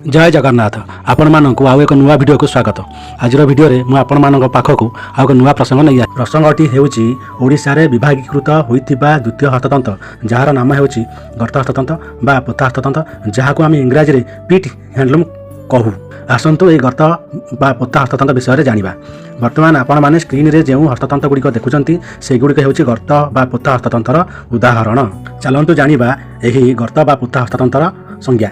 ଜୟ ଜଗନ୍ନାଥ। ଆପଣମାନଙ୍କୁ ଆଉ ଏକ ନୂଆ ଭିଡ଼ିଓକୁ ସ୍ୱାଗତ। ଆଜିର ଭିଡ଼ିଓରେ ମୁଁ ଆପଣମାନଙ୍କ ପାଖକୁ ଆଉ ଏକ ନୂଆ ପ୍ରସଙ୍ଗ ନେଇ ପ୍ରସଙ୍ଗଟି ହେଉଛି ଓଡ଼ିଶାରେ ବିଭାଗୀକୃତ ହୋଇଥିବା ଦ୍ୱିତୀୟ ହସ୍ତତନ୍ତ, ଯାହାର ନାମ ହେଉଛି ଗର୍ତ୍ତ ହସ୍ତତନ୍ତ ବା ପୋତା ହସ୍ତତନ୍ତ, ଯାହାକୁ ଆମେ ଇଂରାଜୀରେ ପିଟ୍ ହ୍ୟାଣ୍ଡଲୁମ୍ କହୁ। ଆସନ୍ତୁ, ଏହି ଗର୍ତ୍ତ ବା ପୋତା ହସ୍ତତନ୍ତ ବିଷୟରେ ଜାଣିବା। ବର୍ତ୍ତମାନ ଆପଣମାନେ ସ୍କ୍ରିନ୍ରେ ଯେଉଁ ହସ୍ତତନ୍ତ ଗୁଡ଼ିକ ଦେଖୁଛନ୍ତି, ସେଗୁଡ଼ିକ ହେଉଛି ଗର୍ତ୍ତ ବା ପୋତା ହସ୍ତତନ୍ତର ଉଦାହରଣ। ଚାଲନ୍ତୁ ଜାଣିବା ଏହି ଗର୍ତ୍ତ ବା ପୋତା ହସ୍ତତନ୍ତର ସଂଜ୍ଞା।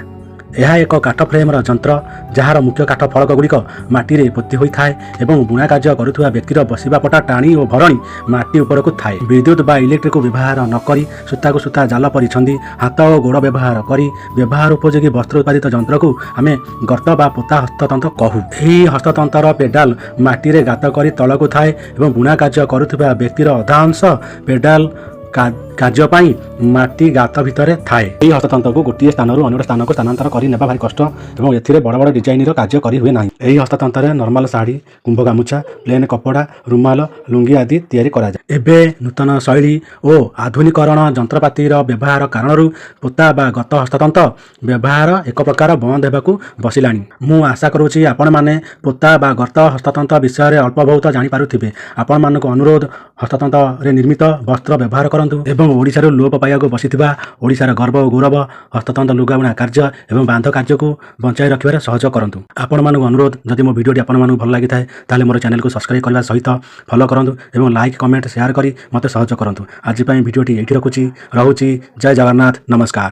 ଏହା ଏକ କାଠ ଫ୍ରେମ୍ର ଯନ୍ତ୍ର, ଯାହାର ମୁଖ୍ୟ କାଠ ଫଳକ ଗୁଡ଼ିକ ମାଟିରେ ପୋତି ହୋଇଥାଏ ଏବଂ ବୁଣା କାର୍ଯ୍ୟ କରୁଥିବା ବ୍ୟକ୍ତିର ବସିବା ପଟା ଟାଣି ଓ ଭରଣି ମାଟି ଉପରକୁ ଥାଏ। ବିଦ୍ୟୁତ ବା ଇଲେକ୍ଟ୍ରିକୁ ବ୍ୟବହାର ନ କରି ସୂତାକୁ ସୂତା ଜାଲ ପରି ଛନ୍ଦି ହାତ ଓ ଗୋଡ଼ ବ୍ୟବହାର କରି ବ୍ୟବହାର ଉପଯୋଗୀ ବସ୍ତ୍ର ଉତ୍ପାଦିତ ଯନ୍ତ୍ରକୁ ଆମେ ଗର୍ତ୍ତ ବା ପୋତା ହସ୍ତତନ୍ତ କହୁ। ଏହି ହସ୍ତତନ୍ତର ପେଡାଲ ମାଟିରେ ଗାତ କରି ତଳକୁ ଥାଏ ଏବଂ ବୁଣା କାର୍ଯ୍ୟ କରୁଥିବା ବ୍ୟକ୍ତିର ଅଧା ଅଂଶ ପେଡାଲ କାର୍ଯ୍ୟ ପାଇଁ ମାଟି ଗାତ ଭିତରେ ଥାଏ। ଏହି ହସ୍ତତନ୍ତକୁ ଗୋଟିଏ ସ୍ଥାନରୁ ଅନ୍ୟ ସ୍ଥାନକୁ ସ୍ଥାନାନ୍ତର କରି ନେବା ଭାରି କଷ୍ଟ ଏବଂ ଏଥିରେ ବଡ଼ ବଡ଼ ଡିଜାଇନର କାର୍ଯ୍ୟ କରି ହୁଏ ନାହିଁ। ଏହି ହସ୍ତତନ୍ତରେ ନର୍ମାଲ ଶାଢ଼ୀ, କୁମ୍ଭ ଗାମୁଛା, ପ୍ଲେନ୍ କପଡ଼ା, ରୁମାଲ, ଲୁଙ୍ଗି ଆଦି ତିଆରି କରାଯାଏ। ଏବେ ନୂତନ ଶୈଳୀ ଓ ଆଧୁନିକରଣ ଯନ୍ତ୍ରପାତିର ବ୍ୟବହାର କାରଣରୁ ପୋତା ବା ଗର୍ତ୍ତ ହସ୍ତତନ୍ତ ବ୍ୟବହାର ଏକ ପ୍ରକାର ବନ୍ଦ ହେବାକୁ ବସିଲାଣି। ମୁଁ ଆଶା କରୁଛି, ଆପଣମାନେ ପୋତା ବା ଗର୍ତ୍ତ ହସ୍ତତନ୍ତ ବିଷୟରେ ଅଳ୍ପ ବହୁତ ଜାଣିପାରୁଥିବେ। ଆପଣମାନଙ୍କୁ ଅନୁରୋଧ, ହସ୍ତତନ୍ତରେ ନିର୍ମିତ ବସ୍ତ୍ର ବ୍ୟବହାର କରନ୍ତୁ ଏବଂ ଓଡ଼ିଶାରୁ ଲୋପ ପାଇବାକୁ ବସିଥିବା ଓଡ଼ିଶାର ଗର୍ବ ଓ ଗୌରବ ହସ୍ତତନ୍ତ ଲୁଗାବୁଣା କାର୍ଯ୍ୟ ଏବଂ ବାନ୍ଧ କାର୍ଯ୍ୟକୁ ବଞ୍ଚାଇ ରଖିବାରେ ସହଯୋଗ କରନ୍ତୁ। ଆପଣମାନଙ୍କୁ ଅନୁରୋଧ, ଯଦି ମୋ ଭିଡ଼ିଓଟି ଆପଣମାନଙ୍କୁ ଭଲ ଲାଗିଥାଏ, ତାହେଲେ ମୋର ଚ୍ୟାନେଲକୁ ସବସ୍କ୍ରାଇବ୍ କରିବା ସହିତ ଫଲୋ କରନ୍ତୁ ଏବଂ ଲାଇକ୍, କମେଣ୍ଟ, ସେୟାର କରି ମୋତେ ସହଯୋଗ କରନ୍ତୁ। ଆଜି ପାଇଁ ଭିଡ଼ିଓଟି ଏଇଠି ରଖୁଛି, ରହୁଛି। ଜୟ ଜଗନ୍ନାଥ, ନମସ୍କାର।